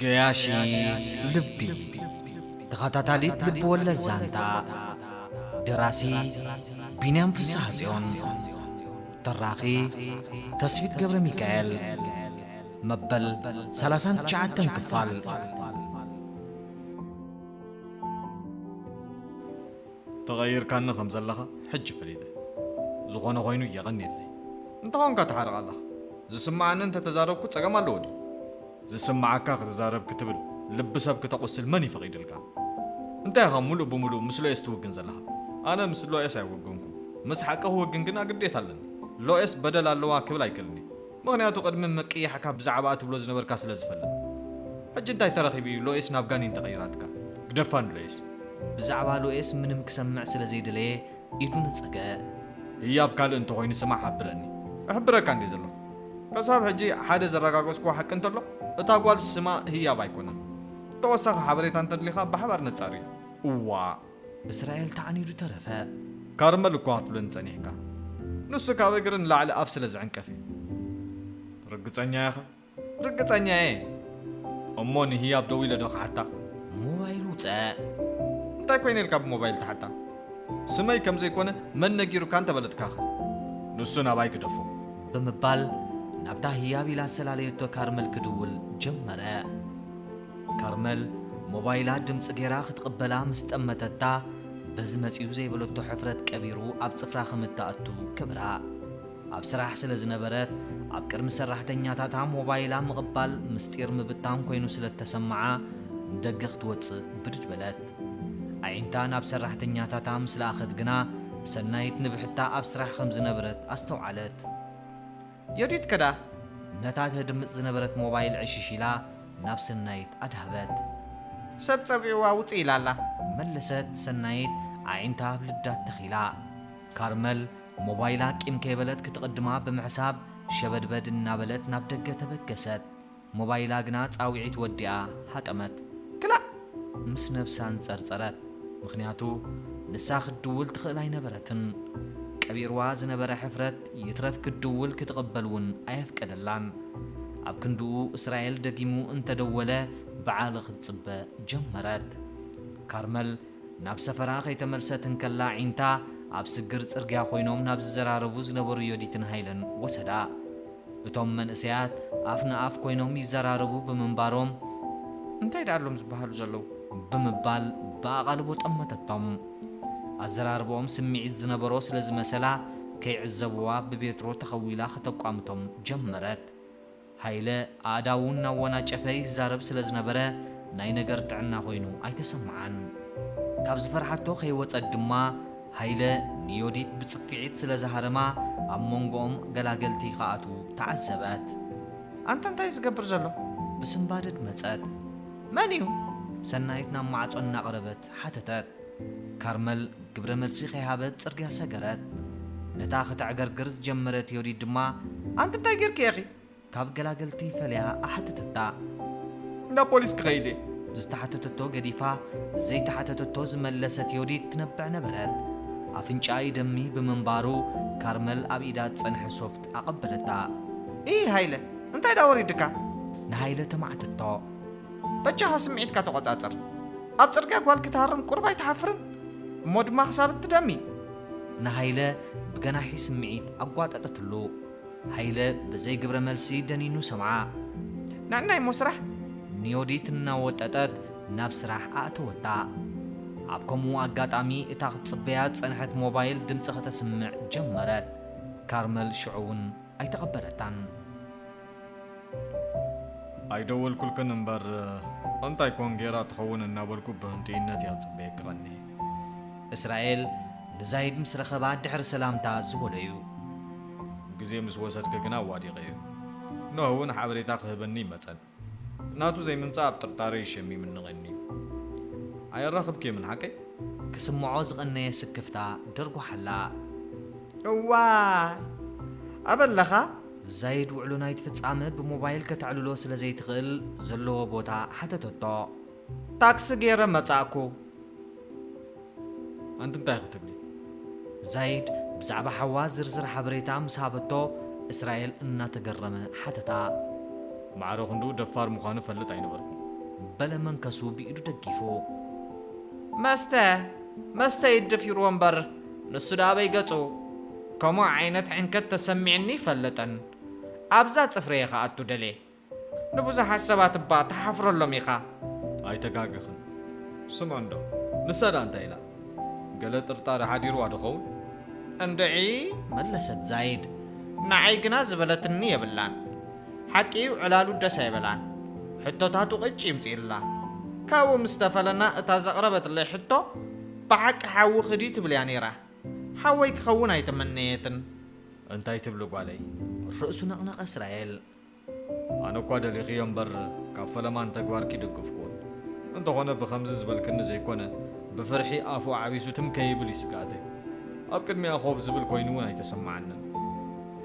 ገያሺ ልቢ፣ ተኸታታሊት ልቢ ወለድ ዛንታ። ደራሲ ቢንያም ፍስሓጽዮን። ተራኺ ተስፊት ገብረ ሚካኤል። መበል ሰላሳን ትሽዓተን ክፋል። ተቐይርካኒ ከም ዘለኻ ሕጂ ፈሊጠ። ዝኾነ ኮይኑ የቐንየለይ። እንተኾንካ ትሓርቕ ኣለኻ። ዝስምዓኒ እንተተዛረብኩ ጸገም ኣለዎ ድዩ? ዝስምዓካ ክትዛረብ ክትብል፣ ልቢ ሰብ ክተቑስል መን ይፈቒድልካ? እንታይ ኢኻ ምሉእ ብምሉእ ምስ ሎኤስ ትውግን ዘለኻ? ኣነ ምስ ሎኤስ ኣይወገንኩን። ምስ ሓቂ ክውግን ግና ግዴታ ኣለኒ። ሎኤስ በደል ኣለዋ ክብል ኣይክእልን እየ። ምኽንያቱ ቅድሚ ምቅያሕካ ብዛዕባኣ ትብሎ ዝነበርካ ስለ ዝፈልጥ። ሕጂ እንታይ ተረኺቡ እዩ ሎኤስ ናብ ጋኒን ተቐይራትካ? ግደፋ ንሎኤስ። ብዛዕባ ሎኤስ ምንም ክሰምዕ ስለ ዘይደለየ ኢዱ ነጸገ። ህያብ ካልእ እንተኾይኑ ስማ ሓብረኒ። እሕብረካ እንድየ ዘለኹ። ከሳብ ሕጂ ሓደ ዘረጋገጽኩዎ ሓቂ እንተሎ፣ እታ ጓል ስማ ህያብ ኣይኮነን። ተወሳኺ ሓበሬታ እንተድሊኻ ብሓባር ነጻርዮ። እዋእ! እስራኤል ተዓኒዱ ተረፈ። ካርመል እኳ ክትብለኒ ጸኒሕካ። ንሱ ካብ እግሪ ንላዕሊ ኣፍ ስለ ዝዕንቀፍ እዩ። ርግጸኛ ኢኻ? ርግጸኛ እየ። እሞ ንህያብ ደዊለ ዶ ክሓታ? ሞባይል ውጸእ። እንታይ ኮይነ ኢልካ ብሞባይል ትሓታ? ስመይ ከም ዘይኮነ መን ነጊሩካ እንተበለጥካኸ? ንሱ ናባይ ግደፎ። ብምባል ናብታ ህያብ ኢላ ዝሰላለየቶ ካርመል ክድውል ጀመረ። ካርመል ሞባይላ ድምጺ ገይራ ክትቕበላ ምስ ጠመተታ፣ በዚ መጺኡ ዘይበለቶ ሕፍረት ቀቢሩ ኣብ ጽፍራ ከም እትኣቱ ከብራ። ኣብ ስራሕ ስለ ዝነበረት፣ ኣብ ቅድሚ ሰራሕተኛታታ ሞባይላ ምቕባል ምስጢር ምብታን ኮይኑ ስለ እተሰምዓ፣ ንደገ ክትወጽእ ብድድ በለት። ኣዒንታ ናብ ሰራሕተኛታታ ምስ ለኣኸት ግና፣ ሰናይት ንብሕታ ኣብ ስራሕ ከም ዝነበረት ኣስተውዓለት። ዮዲት ከዳ ነታ ተድምጽ ዝነበረት ሞባይል ዕሽሽ ኢላ ናብ ሰናይት ኣድሃበት። ሰብ ጸቢዕዋ ውጽእ ኢላ ኣላ። መለሰት ሰናይት ኣዒንታ ኣብ ልዳት ተኺላ። ካርመል ሞባይላ ቂም ከይበለት ክትቕድማ ብምሕሳብ ሸበድበድ እናበለት ናብ ደገ ተበገሰት። ሞባይላ ግና ጻውዒት ወዲኣ ሃጠመት። ክላእ! ምስ ነብሳ እንጸርጸረት። ምኽንያቱ ንሳ ክትድውል ትኽእል ኣይነበረትን። ቀቢርዋ ዝነበረ ሕፍረት ይትረፍ ክትድውል ክትቕበል እውን ኣየፍቀደላን። ኣብ ክንድኡ እስራኤል ደጊሙ እንተደወለ ብዓሊ ክትጽበ ጀመረት። ካርመል ናብ ሰፈራ ከይተመልሰት እንከላ ዒንታ ኣብ ስግር ጽርግያ ኮይኖም ናብ ዝዘራረቡ ዝነበሩ ዮዲትን ሃይለን ወሰዳ። እቶም መንእሰያት ኣፍ ንኣፍ ኮይኖም ይዘራረቡ ብምንባሮም፣ እንታይ ደኣ ኣሎም ዝበሃሉ ዘለዉ? ብምባል ብኣቓልቦ ጠመተቶም። ኣዘራርባኦም ስምዒት ዝነበሮ ስለ ዝመሰላ፣ ከይዕዘብዋ ብቤትሮ ተኸዊላ ከተቋምቶም ጀመረት። ሃይለ ኣእዳዉ እናወናጨፈ ይዛረብ ስለ ዝነበረ፣ ናይ ነገር ጥዕና ኮይኑ ኣይተሰምዓን። ካብ ዝፈርሓቶ ከይወጸት ድማ፣ ሃይለ ንዮዲት ብጽፍዒት ስለ ዝሃረማ፣ ኣብ መንጎኦም ገላገልቲ ክኣትዉ ተዓዘበት። ኣንታ እንታይ እዩ ዝገብር ዘሎ? ብስንባደድ መጸት። መን እዩ? ሰናይት ናብ ማዕጾ እናቐረበት ሓተተት። ካርመል ግብረ መልሲ ከይሃበት ጽርግያ ሰገረት። ነታ ከተዕገርግር ዝጀመረት ዮዲት ድማ፣ ኣንቲ እንታይ ጌርኪ ኢኺ? ካብ ገላገልቲ ፈልያ ኣሓተተታ። ናብ ፖሊስ ክኸይድ እየ። ዝተሓተተቶ ገዲፋ፣ ዘይተሓተተቶ ዝመለሰት ዮዲት ትነብዕ ነበረት። ኣፍንጫኣ ይደሚ ብምንባሩ፣ ካርመል ኣብ ኢዳ ዝጸንሐ ሶፍት ኣቐበለታ። ኢሂ ሃይለ፣ እንታይ ደኣ ወሪድካ? ንሃይለ ተማዕተቶ። በጃኻ ስምዒትካ ተቖጻጸር። ኣብ ጽርግያ ጓል ክትሃርም ቁሩብ ኣይትሓፍርን? እሞ ድማ ክሳብ እትደሚ። ንሃይለ ብገናሒ ስምዒት ኣጓጠጠትሉ። ሃይለ ብዘይ ግብረ መልሲ ደኒኑ ሰምዓ። ንዕናይ እሞ ስራሕ። ንዮዲት እናወጠጠት ናብ ስራሕ ኣእተወታ። ኣብ ከምኡ ኣጋጣሚ እታ ክትጽበያ ዝጸንሐት ሞባይል ድምጺ ከተስምዕ ጀመረት። ካርመል ሽዑ እውን ኣይተቐበለታን። ኣይደወልኩልክን እምበር፣ እንታይ ኮን ጌራ ትኸውን እናበልኩ ብህንጥይነት እያ ትጽበየኪ ቀኒየ። እስራኤል ንዛይድ ምስ ረኸባ ድሕሪ ሰላምታ ዝበሎ እዩ። ግዜ ምስ ወሰድኪ ግና ኣዋዲቐዮ። ኖህ እውን ሓበሬታ ክህበኒ ይመጸን። ናቱ ዘይምምጻእ ኣብ ጥርጣረ ይሸሚምኒ ቀኒዩ። ኣየራኽብክዮምን ሓቀይ? ክስምዖ ዝቐነየ ስክፍታ ደርጉሓላ። እዋይ! ኣበለኻ? ዛይድ ውዕሎ ናይቲ ፍጻመ ብሞባይል ከተዕልሎ ስለ ዘይትኽእል ዘለዎ ቦታ ሓተተቶ። ታክሲ ገይረ መጻእኩ። ኣንቲ እንታይ ክትብሊ? ዛይድ ብዛዕባ ሓዋ ዝርዝር ሓበሬታ ምስ ሃበቶ፣ እስራኤል እናተገረመ ሓተታ። ማዕረ ክንድኡ ደፋር ምዃኑ ፈልጥ ኣይነበርኩን። በለ መንከሱ ብኢዱ ደጊፉ። መስተ መስተ ይድፊርዎ እምበር፣ ንሱ ደኣ በይ ገጹ። ከምኡ ዓይነት ሕንከት ተሰሚዕኒ ይፈልጥን። ኣብዛ ጽፍረየ ክኣቱ ደልየ። ንብዙሓት ሰባት እባ ትሓፍረሎም ኢኻ። ኣይተጋገኽን። ስምዖ እንዶ፣ ንሳ ደኣ እንታይ ኢላ? ገለ ጥርጣረ ሓዲርዋ ዶ ኸውን? እንድዒ፣ መለሰት ዛይድ። ንዓይ ግና ዝበለትኒ የብላን። ሓቂ እዩ፣ ዕላሉ ደስ ኣይበላን። ሕቶታቱ ቅጭ ይምጽእላ። ካብኡ ምስ ተፈለና እታ ዘቕረበትለይ ሕቶ፣ ብሓቂ ሓዊ ክዲ ትብል እያ ነይራ። ሓወይ ክኸውን ኣይተመነየትን። እንታይ ትብሊ ጓለይ? ርእሱ ነቕነቐ እስራኤል። ኣነ እኳ ደሊኽዮ እምበር፣ ካብ ፈለማን ተግባርኪ ይድግፍኩን። እንተኾነ ብኸምዚ ዝበልክኒ ዘይኮነ፣ ብፍርሒ ኣፉ ዓቢሱ ትም ከይብል እዩ ስግኣተይ። ኣብ ቅድሚኣ ኮፍ ዝብል ኮይኑ እውን ኣይተሰማዓንን።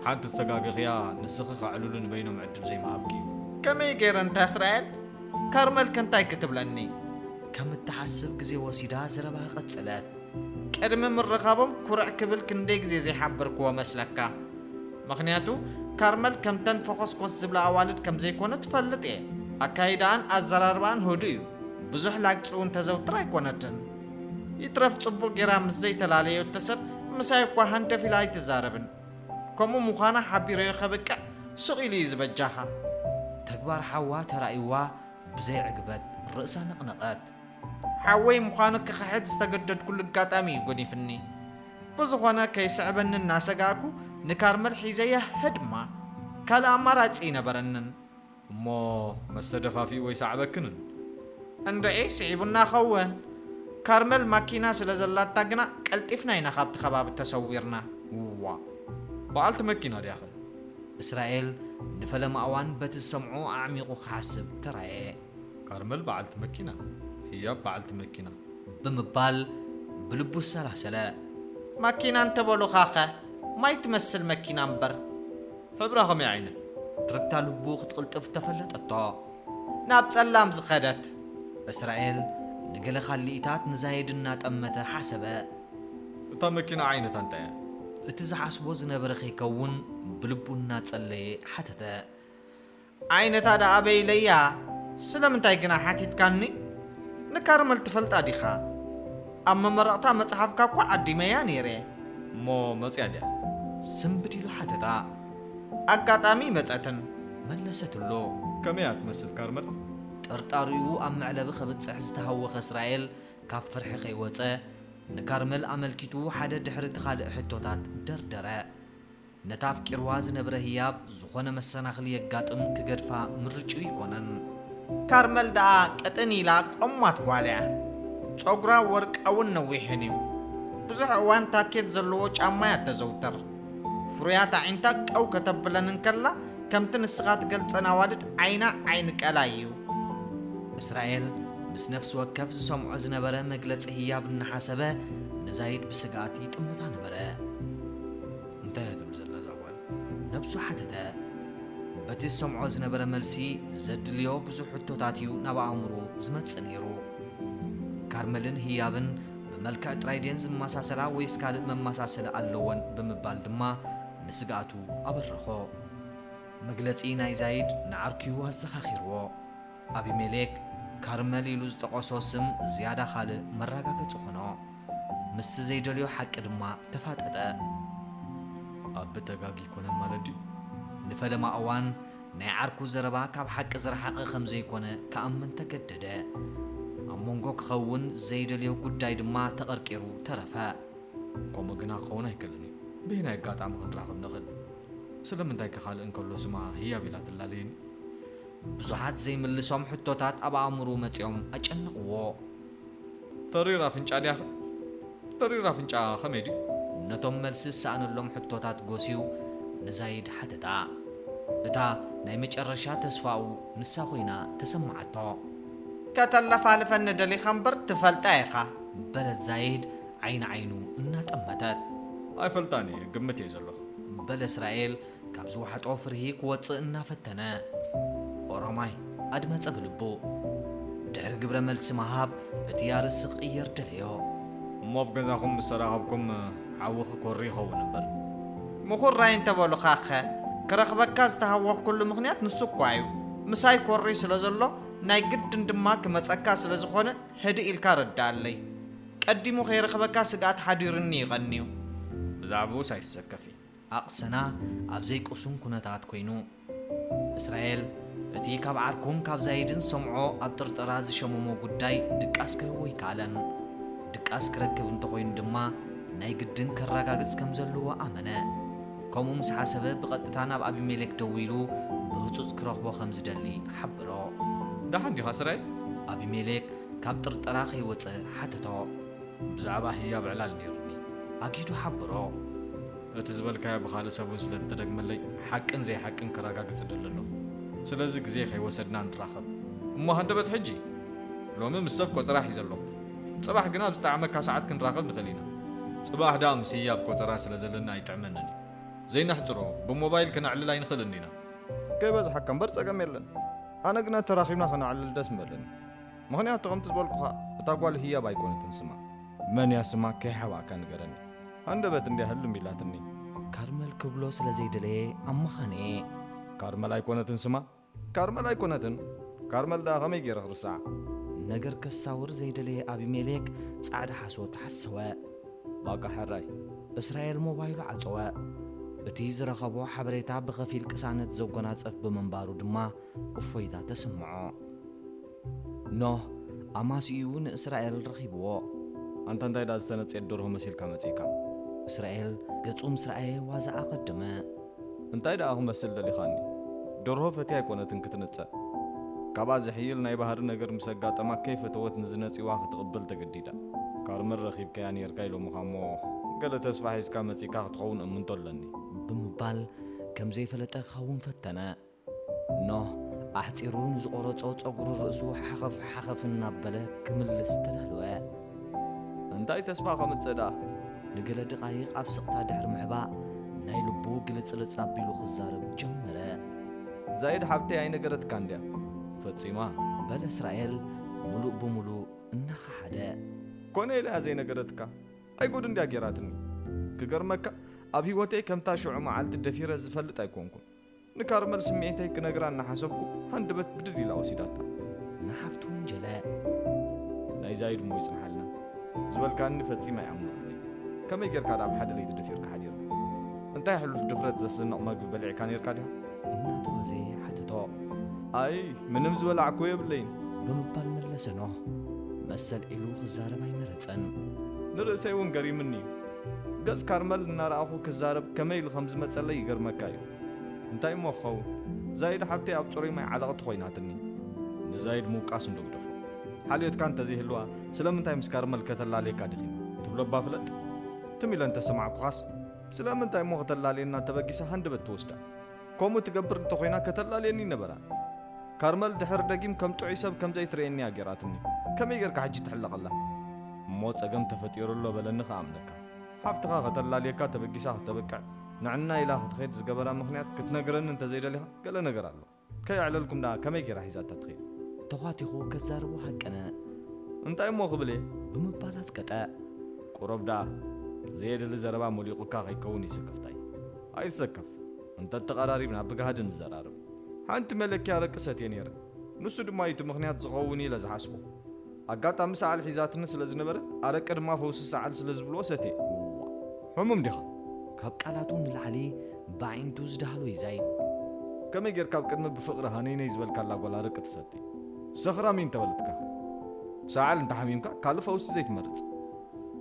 ሓንቲ ዝተጋገኽያ፣ ንስኺ ከዕልሉ ንበይኖም ዕድል ዘይምሃብኪ እዩ። ከመይ ገይረ እንተ እስራኤል? ካርመል ከ እንታይ ክትብለኒ? ከም እትሓስብ ግዜ ወሲዳ ዘረባኣ ቀጸለት። ቅድሚ ምርኻቦም ኩርዕ ክብል ክንደይ ግዜ ዘይሓበርክዎ መስለካ? ምኽንያቱ ካርመል ከምተን ፈኾስኮስ ዝብላ ኣዋልድ ከም ዘይኮነ ትፈልጥ እየ። ኣካይዳኣን ኣዘራርባኣን ህዱእ እዩ። ብዙሕ ላግጺ እውን ተዘውትር ኣይኮነትን። ይትረፍ ጽቡቕ ጌራ ምስ ዘይተላለየቶ ሰብ ምሳይ እኳ ሃንደፍ ኢላ ኣይትዛረብን። ከምኡ ምዃና ሓቢረዮ ከብቅዕ ስቕ ኢሉ እዩ ዝበጃኻ። ተግባር ሓዋ ተራእይዋ ብዘይ ዕግበት ርእሳ ነቕነቐት። ሓወይ ምዃኑ ክኽሕድ ዝተገደድኩሉ ኣጋጣሚ እዩ ጎኒፍኒ። ብዝኾነ ከይስዕበኒ እናሰጋእኩ ንካርመል ሒዘያ ህድማ። ካልእ ኣማራጺ ኣይነበረንን። እሞ መስተ ደፋፊኡ ወይ ሰዓበክንን? እንድዒ ስዒቡና ኸውን። ካርመል ማኪና ስለ ዘላታ ግና ቀልጢፍና ኢና ካብቲ ከባቢ ተሰዊርና። እዋ፣ በዓልቲ መኪና ድያኸ? እስራኤል ንፈለማ እዋን በቲ ዝሰምዖ ኣዕሚቑ ክሓስብ ተራእየ። ካርመል በዓልቲ መኪና፣ ህያብ በዓልቲ መኪና። ብምባል ብልቡ ኣሰላሰለ። ማኪና እንተበሉኻኸ ማይ ትመስል መኪና እምበር። ሕብራ ከመይ ዓይነት? ትርግታ ልቡ ክትቕልጥፍ ተፈለጠቶ። ናብ ጸላም ዝኸደት። እስራኤል ንገለ ካልኢታት ንዛይድ እናጠመተ ሓሰበ። እታ መኪና ዓይነታ እንታይ እያ? እቲ ዝሓስቦ ዝነበረ ከይከውን ብልቡ እናጸለየ ሓተተ። ዓይነታ ደኣ ኣበይ ኢለያ? ስለምንታይ ግና ሓቲትካኒ? ንካርመል ትፈልጣ ዲኻ? ኣብ መመረቕታ መጽሓፍካ እኳ ዓዲመያ ነይረ። እሞ መጽያ ድያ? ስንብድ ኢሉ ሓተታ። ኣጋጣሚ መጸትን። መለሰትሉ። ከመይ እያ ትመስል ካርመል? ጥርጣሪኡ ኣብ መዕለቢ ከብጽሕ ዝተሃወኸ እስራኤል ካብ ፍርሒ ከይወጸ ንካርመል ኣመልኪቱ ሓደ ድሕሪ እቲ ካልእ ሕቶታት ደርደረ። ነታ ኣፍቂርዋ ዝነበረ ህያብ ዝኾነ መሰናኽል የጋጥም ክገድፋ ምርጭኡ ኣይኮነን። ካርመል ደኣ ቅጥን ኢላ ቆማት ጓል እያ። ጸጉራ ወርቃውን ነዊሕን እዩ። ብዙሕ እዋን ታኬት ዘለዎ ጫማ እያ ተዘውተር። ፍሩያት ኣዒንታ ቀው ከተብለን እንከላ፣ ከምቲ ንስኻ ትገልጸን ኣዋልድ ዓይና ዓይኒ ቀላይ እዩ። እስራኤል ምስ ነፍሲ ወከፍ ዝሰምዖ ዝነበረ መግለጺ ህያብ እናሓሰበ ንዛይድ ብስግኣት ይጥምታ ነበረ። እንታይ እያ ትብል ዘላ እዛ ጓል? ነብሱ ሓተተ። በቲ ዝሰምዖ ዝነበረ መልሲ ዘድልዮ ብዙሕ ሕቶታት እዩ ናብ ኣእምሮ ዝመጽእ ነይሩ። ካርመልን ህያብን ብመልክዕ ጥራይ ድየን ዝመሳሰላ ወይስ ካልእ መመሳሰሊ ኣለወን ብምባል ድማ ንስግኣቱ ኣበረኾ። መግለጺ ናይ ዛይድ ንዓርኩ እዩ ኣዘኻኺርዎ። ኣቢሜሌክ ካርመል ኢሉ ዝጠቐሶ ስም ዝያዳ ካልእ መረጋገጺ ኾኖ። ምስቲ ዘይደልዮ ሓቂ ድማ ተፋጠጠ። ኣቢ ተጋጊ ኣይኮነን ማለት ድዩ? ንፈለማ እዋን ናይ ዓርኩ ዘረባ ካብ ሓቂ ዝረሓቐ ከም ዘይኮነ ክኣምን ተገደደ። ኣብ መንጎ ክኸውን ዘይደልዮ ጉዳይ ድማ ተቐርቂሩ ተረፈ። ከምኡ ግና ክኸውን ኣይክእልን እዩ። በየናይ ኣጋጣሚ ክንራኸብ ንኽእል? ስለምንታይ ከ ካልእ እንከሎ ስማ ህያብ ኢላ ትላለየኒ? ብዙሓት ዘይምልሶም ሕቶታት ኣብ ኣእምሮ መጺኦም ኣጨነቕዎ። ተሪር ኣፍንጫ ድያኸ? ተሪር ኣፍንጫ ከመይ ድዩ? ነቶም መልሲ ዝሰኣነሎም ሕቶታት ጎስዩ ንዛይድ ሓተታ። እታ ናይ መጨረሻ ተስፋኡ ንሳ ኮይና ተሰማዓቶ። ከተለፋልፈኒ ደሊኻ እምበር ትፈልጣ ኢኻ። በለት ዛይድ ዓይኒ ዓይኑ እናጠመተት። ኣይፈልጣን እየ፣ ግምት እየ ዘለኹ። በለ እስራኤል ካብ ዝወሓጦ ፍርሂ ክወጽእ እናፈተነ። ኦሮማይ ኣድመጸ ብልቡ። ድሕሪ ግብረ መልሲ ምሃብ እቲ ኣርእስቲ ክቕየር ደለዮ። እሞ ኣብ ገዛኹም ምስ ተራኸብኩም ሓዊ ክኮሪ ይኸውን እምበር። ምኹራይ እንተበሉኻኸ? ክረኽበካ ዝተሃወኽኩሉ ምኽንያት ንሱ እኳ እዩ። ምሳይ ኮሪ ስለ ዘሎ ናይ ግድን ድማ ክመጸካ ስለ ዝኾነ፣ ህድእ ኢልካ ረዳኣለይ። ቀዲሙ ከይረኽበካ ስግኣት ሓዲሩኒ እዩ ቀንዩ። ብዛዕባኡስ ኣይትሰከፊ። ኣቕሰና ኣብ ዘይቅሱን ኩነታት ኮይኑ፣ እስራኤል እቲ ካብ ዓርኩን ካብ ዛይድን ሰምዖ ኣብ ጥርጠራ ዝሸመሞ ጉዳይ ድቃስ ክህቦ ኣይከኣለን። ድቃስ ክረክብ እንተኾይኑ ድማ ናይ ግድን ከረጋግጽ ከም ዘለዎ ኣመነ። ከምኡ ምስ ሓሰበ ብቐጥታ ናብ ኣቢሜሌክ ደዊሉ ብህጹጽ ክረኽቦ ከም ዝደሊ ሓበሮ። ደሓን ዲኻ እስራኤል? ኣቢሜሌክ ካብ ጥርጠራ ከይወጸ ሓተቶ። ብዛዕባ ህያብ ዕላል ነይሩኒ። ኣጊዱ ሓበሮ። እቲ ዝበልካዮ ብኻልእ ሰብ እውን ስለ እተደግመለይ ሓቅን ዘይሓቅን ከረጋግጽ እደሊ ኣለኹ። ስለዚ ግዜ ከይወሰድና ንራኸብ። እሞ ሃንደበት ሕጂ። ሎሚ ምስ ሰብ ቆጸራ ሒዘ ኣለኹ። ጽባሕ ግና ኣብ ዝጠዓመካ ሰዓት ክንራኸብ ንኽእል ኢና። ጽባሕ ደኣ ምስ ህያብ ቆጸራ ስለ ዘለና ኣይጥዕመንን እዩ። ዘይነሕጽሮ፣ ብሞባይል ክነዕልል ኣይንኽእልን ዲና? ከይበዝሓካ እምበር ጸገም የለን። ኣነ ግና ተራኺብና ክነዕልል ደስ ምበለኒ። ምኽንያቱ ከምቲ ዝበልኩኻ እታ ጓል ህያብ ኣይኮነትን ስማ። መን እያ ስማ ከይሓባእካ ንገረኒ። ሃንደበት እንድያ ህልም ኢላትኒ። ካርመል ክብሎ ስለ ዘይደለየ ኣመኻንየ። ካርመል ኣይኮነትን ስማ? ካርመል ኣይኮነትን። ካርመል ደኣ ከመይ ገይረ ክርስዓ? ነገር ከሳውር ዘይደለየ ኣቢሜሌክ ጻዕዳ ሓሶት ሓሰወ። ባቃ ሕራይ። እስራኤል ሞባይሉ ዓጸወ። እቲ ዝረኸቦ ሓበሬታ ብኸፊል ቅሳነት ዘጎናጸፍ ብምንባሩ ድማ እፎይታ ተሰምዖ። ኖህ ኣማስይኡ ንእስራኤል ረኺብዎ። ኣንታ እንታይ ደኣ ዝተነጽየት ደርሆ መሲልካ መጺእካ? እስራኤል ገጹ ምስ ረኣየ ዋዛ ኣቐደመ። እንታይ ደኣ ክመስል ደሊኻኒ? ደርሆ ፈትያ ኣይኮነትን ክትንጸ። ካብኣ ዝሕይል ናይ ባህሪ ነገር ምስ ኣጋጠማ ከይፈተወት ንዝነጽዋ ክትቕበል ተገዲዳ። ካርመል ረኺብካያ ነይርካ ኢሎምኻ እሞ ገለ ተስፋ ሒዝካ መጺእካ ክትኸውን እምንቶ ኣለኒ። ብምባል ከም ዘይፈለጠ ክኸውን ፈተነ። ኖህ ኣሕጺሩ ንዝቖረጾ ጸጉሩ ርእሱ ሓኸፍ ሓኸፍ እናበለ ክምልስ ተዳለወ። እንታይ ተስፋ ከምጽእ ደኣ? ንገለ ደቓይቕ ኣብ ስቕታ ድሕሪ ምሕባእ ናይ ልቡ ግልጽልጽ ኣቢሉ ክዛረብ ጀመረ። ዛይድ ሓብተይ ኣይነገረትካን ድያ? ፈጺማ። በለ እስራኤል ምሉእ ብምሉእ እናኸሓደ። ኮነ ኢላ እያ ዘይነገረትካ? ኣይጉድ እንድያ ጌራትኒ። ክገርመካ ኣብ ህይወተይ ከምታ ሽዑ መዓልቲ ደፊረ ዝፈልጥ ኣይኮንኩን። ንካርመል ስምዒተይ ክነግራ እናሓሰብኩ ሃንደበት ብድድ ኢላ ወሲዳታ። ንሓፍቱ ወንጀለ። ናይ ዛይድ እሞ ይጽንሓልና። ዝበልካኒ ፈጺመ ኣይኣምነሉን እየ። ከመይ ጌርካ ደኣ ኣብ ሓደ ለይቲ ደፊርካ ሓዲርካ? እንታይ ሕሉፍ ድፍረት ዘስንቕ መግቢ በሊዕካ ኔርካ ዲኻ? እናተዋዘየ ሓተቶ። ኣይ ምንም ዝበላዕኩዎ የብለይን። ብምባል መለሰ ኖህ። መሰል ኢሉ ክዛረብ ኣይመረጸን። ንርእሰይ እውን ገሪምኒ እዩ። ገጽ ካርመል እናረኣኹ ክዛረብ ከመይ ኢሉ ከም ዝመጸለይ ይገርመካ እዩ። እንታይ እሞ ክኸውን? ዛይድ ሓብተይ ኣብ ጽሩይ ማይ ዓለቕቲ ኮይናትኒ። ንዛይድ ምውቃስ እንዶ ግደፎ። ሓልዮትካ እንተዘይህልዋ ስለምንታይ ምስ ካርመል ከተላልየካ ደኺማ? ትብሎ እባ ፍለጥ። ትም ኢለ እንተሰማዕኩኻስ ስለምንታይ እሞ ከተላልየና ተበጊሳ ሃንደበት ትወስዳ? ከምኡ ትገብር እንተኾይና ከተላልየኒ ነበራ። ካርመል ድሕር ደጊም ከም ጥዑይ ሰብ ከም ዘይትርእየኒ እያ ጌራትኒ። ከመይ ጌርካ ሕጂ ትሕለቐላ? እሞ ጸገም ተፈጢሩ ኣሎ በለኒ ከኣምነካ። ሓፍትኻ ከተላልየካ ተበጊሳ ክተብቅዕ ንዕና ኢላ ክትኸይድ ዝገበራ ምኽንያት ክትነግረኒ እንተዘይደሊኻ ገለ ነገር ኣሎ። ከየዕለልኩም ደኣ ከመይ ጌራ ሒዛታ ትኸይድ? ተዃቲኹ ከዛርቦ ሃቀነ። እንታይ እሞ ክብል እየ? ብምባል ኣጽቀጠ። ቁረብ ደኣ ዘየድሊ ዘረባ ሞሊቑካ ከይከውን እዩ ስክፍታይ። ኣይትሰከፍ። እንተተቐራሪብና ብጋህዲ ንዘራረብ። ሓንቲ መለኪያ ኣረቂ ሰትየ ነይረ። ንሱ ድማ እዩ እቲ ምኽንያት ዝኸውን ኢለ ዝሓስቦ። ኣጋጣሚ ሰዓል ሒዛትኒ ስለ ዝነበረት ኣረቂ ድማ ፈውሲ ሰዓል ስለ ዝብልዎ ሰትየ። እዋ፣ ሕሙም ዲኻ? ካብ ቃላቱ ንላዕሊ ብኣዒንቱ ዝደሃሎ እዩ ዛይድ። ከመይ ጌርካ ኣብ ቅድሚ ብፍቕሪ ሃነይነይ ዝበልካላ ጓል ኣረቂ ትሰቲ? ሰኽራም እዩ እንተበለትካ። ሰዓል እንተሓሚምካ ካልእ ፈውሲ ዘይትመርጽ?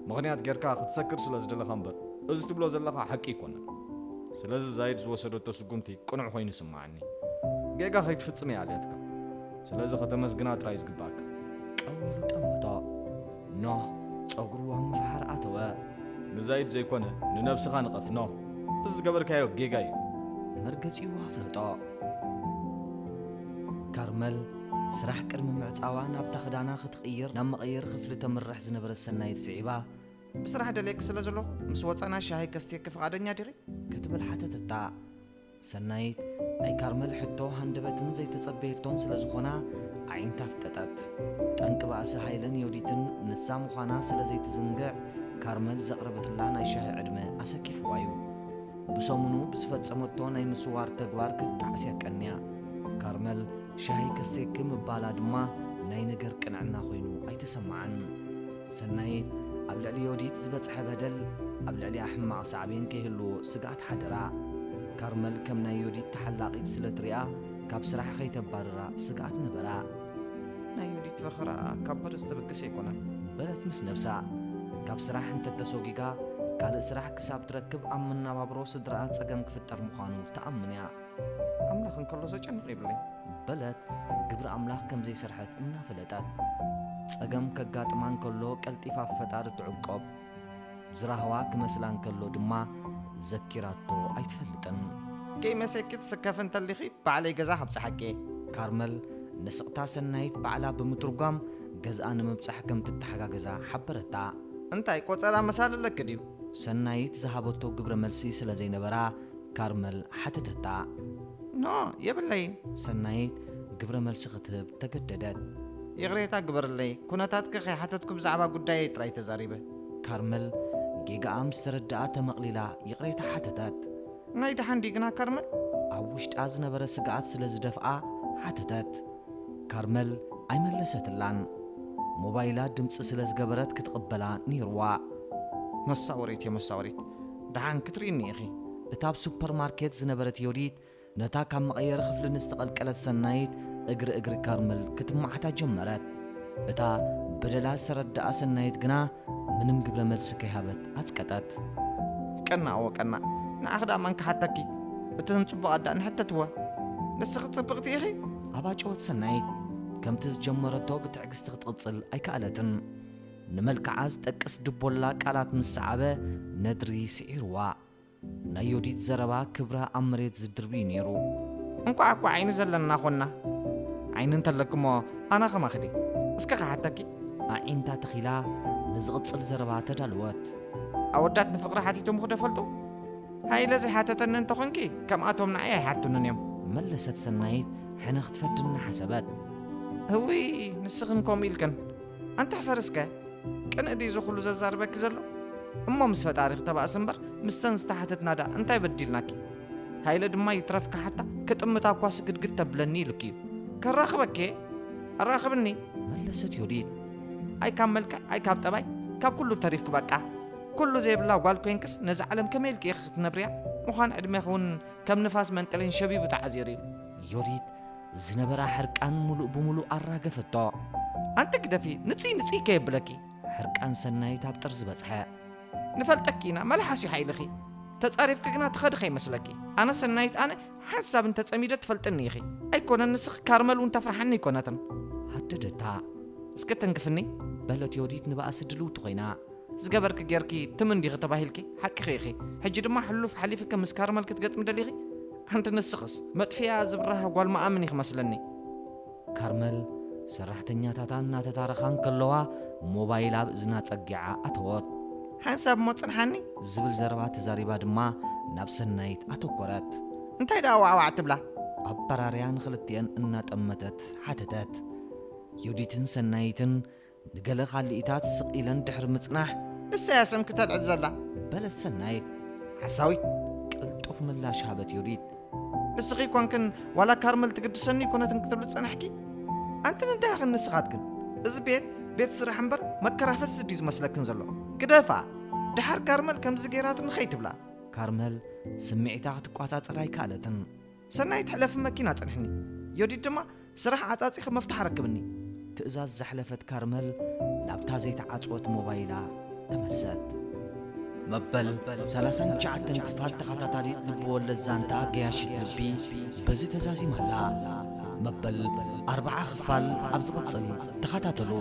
ምኽንያት ጌርካ ክትሰክር ስለ ዝደለኻ እምበር፣ እዚ ትብሎ ዘለኻ ሓቂ ኣይኮነን። ስለዚ ዛይድ ዝወሰደቶ ስጉምቲ ቅኑዕ ኮይኑ ይስምዓኒ። ጌጋ ከይትፍጽም እያ ኣልያትካ። ስለዚ ከተመስግና ጥራይ ዝግባኣካ። ቀው ኢሉ ጠመቶ። ኖህ ጸጉሩ ኣብ ምፍሓር ኣተወ። ንዛይድ ዘይኮነ፣ ንነብስኻ ንቐፍ ኖህ። እዚ ዝገበርካዮ ጌጋ እዩ። መርገጺኡ ኣፍለጦ። ካርመል ስራሕ ቅድሚ ምዕጻዋ ናብታ ክዳና ክትቕይር ናብ መቐየሪ ክፍሊ ተምርሕ ዝነበረት ሰናይት ስዒባ፣ ብስራሕ ደልየኪ ስለ ዘለኹ ምስ ወጻና ሻሂ ከስትየኪ ፍቓደኛ ዲኺ? ክትብል ሓተተታ። ሰናይት ናይ ካርመል ሕቶ ሃንደበትን ዘይተጸበየቶን ስለ ዝኾና ኣዒንታ ኣፍጠጠት። ጠንቂ ባእሲ ሃይለን ዮዲትን ንሳ ምዃና ስለ ዘይትዝንግዕ ካርመል ዘቕረበትላ ናይ ሻሂ ዕድመ ኣሰኪፍዋ እዩ። ብሰሙኑ ብዝፈጸመቶ ናይ ምስዋር ተግባር ክትጣዕስ እያ ቀንያ። ካርመል ሻሂ ከሰይኪ ምባላ ድማ ናይ ነገር ቅንዕና ኮይኑ ኣይተሰምዓን። ሰናይት ኣብ ልዕሊ ዮዲት ዝበጽሐ በደል ኣብ ልዕሊኣ ሕማቕ ሳዕቤን ከይህልዎ ስግኣት ሓደራ። ካርመል ከም ናይ ዮዲት ተሓላቒት ስለ ትሪኣ ካብ ስራሕ ከይተባርራ ስግኣት ነበራ። ናይ ዮዲት ፈኸራ ካብ በዶ ዝተበገሰ ኣይኮነን። በለት ምስ ነብሳ። ካብ ስራሕ እንተተሰጒጋ ካልእ ስራሕ ክሳብ ትረክብ ኣብ መነባብሮ ስድራኣ ጸገም ክፍጠር ምዃኑ ትኣምን እያ። ኣምላኽ እንከሎ ዘጨንቕ የብለይ። በለት ግብሪ ኣምላኽ ከም ዘይሰርሐት እናፈለጠት። ጸገም ከጋጥማ እንከሎ ቀልጢፋ ፈጣሪ ትዕቆብ። ዝራህዋ ክመስላ እንከሎ ድማ ዘኪራቶ ኣይትፈልጥን። ከይመሰኪ ትስከፊ እንተሊኺ ባዕለይ ገዛ ከብጽሓኪ። ካርመል ንስቕታ ሰናይት ባዕላ ብምትርጓም ገዝኣ ንምብጻሕ ከም ትተሓጋገዛ ሓበረታ። እንታይ ቆጸራ መሳሊ ኣለኪ ድዩ? ሰናይት ዝሃበቶ ግብረ መልሲ ስለ ዘይነበራ ካርመል ሓተተታ። ኖ፣ የብለይን። ሰናይት ግብረ መልሲ ክትህብ ተገደደት። ይቕሬታ ግበርለይ፣ ኩነታትኪ ከይሓተትኩ ብዛዕባ ጉዳየይ ጥራይ ተዛሪበ። ካርመል ጌጋኣ ምስ ተረድኣ ተመቕሊላ ይቕሬታ ሓተተት። ናይ ደሓን ድዩ ግና ካርመል? ኣብ ውሽጣ ዝነበረ ስግኣት ስለ ዝደፍኣ ሓተተት። ካርመል ኣይመለሰትላን። ሞባይላ ድምጺ ስለ ዝገበረት ክትቕበላ ነይርዋ። መሳወሪት እየ መሳወሪት፣ ደሓን ክትርእይኒ ኢኺ። እታ ኣብ ሱፐርማርኬት ዝነበረት ዮዲት ነታ ካብ መቐየሪ ክፍሊ ንዝተቐልቀለት ሰናይት እግሪ እግሪ ካርመል ክትመዓታ ጀመረት። እታ በደላ ዝተረድኣ ሰናይት ግና ምንም ግብረ መልሲ ከይሃበት ኣጽቀጠት። ቀናእዎ ቀናእ፣ ንዓኺ ደኣ መን ክሓተኪ? እተን ጽቡቓት ደኣ ንሕተትወን። ንስኺ ጽብቕቲ ኢኺ። ኣባጨወት ሰናይት። ከምቲ ዝጀመረቶ ብትዕግስቲ ክትቕጽል ኣይከኣለትን። ንመልክዓ ዝጠቅስ ድቦላ ቃላት ምስ ሰዓበ ነድሪ ስዒርዋ። ናይ ዮዲት ዘረባ ክብራ ኣብ መሬት ዝድርብዩ ነይሩ። እንቋዕ እኳ ዓይኒ ዘለና ኾንና። ዓይኒ እንተለኪ እሞ ኣነ ኸማኺ ድየ? እስከ ክሓተኪ። ኣዒንታ ተኺላ ንዝቕጽል ዘረባ ተዳለወት። ኣወዳት ንፍቕሪ ሓቲቶምኺ ዶ ፈልጡ? ሃይለ ዘይሓተተኒ እንተኾንኪ ከምኣቶም ንዓይ ኣይሓቱንን እዮም። መለሰት ሰናይት ሕነ ክትፈዲ እናሓሰበት። እውይ ንስኽን ከምኡ ኢልክን። ኣንታ ሕፈሪ እስከ። ቅንኢ ድዩ እዚ ኹሉ ዘዛርበኪ ዘሎ? እሞ ምስ ፈጣሪ ክተባእሲ እምበር ምስተን ዝተሓተትና ደኣ እንታይ በዲልናኪ? ሃይለ ድማ ይትረፍ ክሓታ ክጥምታ እኳ ስግድግድ ተብለኒ ኢሉኪ እዩ። ከራኽበኪ እየ። ኣራኽብኒ። መለሰት ዮዲት። ኣይ ካብ መልክዕ ኣይ ካብ ጠባይ ካብ ኩሉ ተሪፍኪ በቃ። ኩሉ ዘይብላ ጓል ኮይንክስ ነዛ ዓለም ከመይ ኢልኪ ኢኺ ክትነብርያ? ምዃን ዕድሜኺ እውን ከም ንፋስ መንጥሊን ሸቢቡ ተዓዚሩ እዩ። ዮዲት ዝነበራ ሕርቃን ሙሉእ ብሙሉእ ኣራገፈቶ። ኣንቲ ግደፊ፣ ንጽይ ንጽይ ከየብለኪ። ሕርቃን ሰናይት ኣብ ጥርዚ በጽሐ። ንፈልጠኪ ኢና፣ መልሓስ እዩ ሓይልኺ። ተጻሪፍኪ ግና ትኸዲ ከይመስለኪ። ኣነ ሰናይት ኣነ ሓንሳብ እንተጸሚደ ትፈልጥኒ ኢኺ። ኣይኮነን ንስኺ ካርመል እውን ተፍርሓኒ ኣይኮነትን። ሃደደታ። እስከ ተንክፍኒ። በለት ዮዲት ንባእሲ ድልውቲ ኮይና። ዝገበርኪ ጌርኪ ትም እንዲኺ ተባሂልኪ ሓቅኺ ኢኺ። ሕጂ ድማ ሕሉፍ ሓሊፍኪ ምስ ካርመል ክትገጥሚ ደሊኺ? ኣንቲ ንስኽስ መጥፊኣ ዝብራህ ጓል መኣምን ኢኺ መስለኒ። ካርመል ሰራሕተኛታታ እናተታረኻ እንከለዋ ሞባይል ኣብ እዝና ጸጊዓ ኣተወት። ሓንሳብ እሞ ጽንሓኒ። ዝብል ዘረባ ተዛሪባ ድማ ናብ ሰናይት ኣተኮረት። እንታይ ደኣ ዋዕዋዕ ትብላ? ኣበራርያ ንኽልቲኤን እናጠመተት ሓተተት። ዮዲትን ሰናይትን ንገለ ካልኢታት ስቕ ኢለን ድሕሪ ምጽናሕ፣ ንሳ እያ ስም ክተልዕል ዘላ። በለት ሰናይት። ሓሳዊት። ቅልጡፍ ምላሽ ሃበት ዮዲት። ንስኺ ኮንክን ዋላ ካርመል ትግድሰኒ ኣይኮነትን ክትብሊ ጸናሕኪ? ኣንቲ እንታይ ኢኽን ንስኻትክን? እዚ ቤት ቤት ስራሕ እምበር መከራ ፈስስ ድዩ ዝመስለክን ዘሎ? ግደፋ። ድሓር ካርመል ከምዚ ገይራትኒ ከይትብላ። ካርመል ስምዒታ ክትቋጻጸር ኣይከኣለትን። ሰናይት ሕለፊ መኪና ጽንሕኒ። ዮዲት ድማ ስራሕ ዓጻጺኺ መፍትሕ ኣረክብኒ። ትእዛዝ ዘሕለፈት ካርመል ናብታ ዘይተዓጽወት ሞባይላ ተመልሰት። መበል ሰላሳን ትሽዓተን ክፋል ተኸታታሊት ልብወለድ ዛንታ ገያሺት ልቢ በዚ ተዛዚማ ኣላ። መበል ኣርብዓ ክፋል ኣብ ዝቕጽል ተኸታተሉ።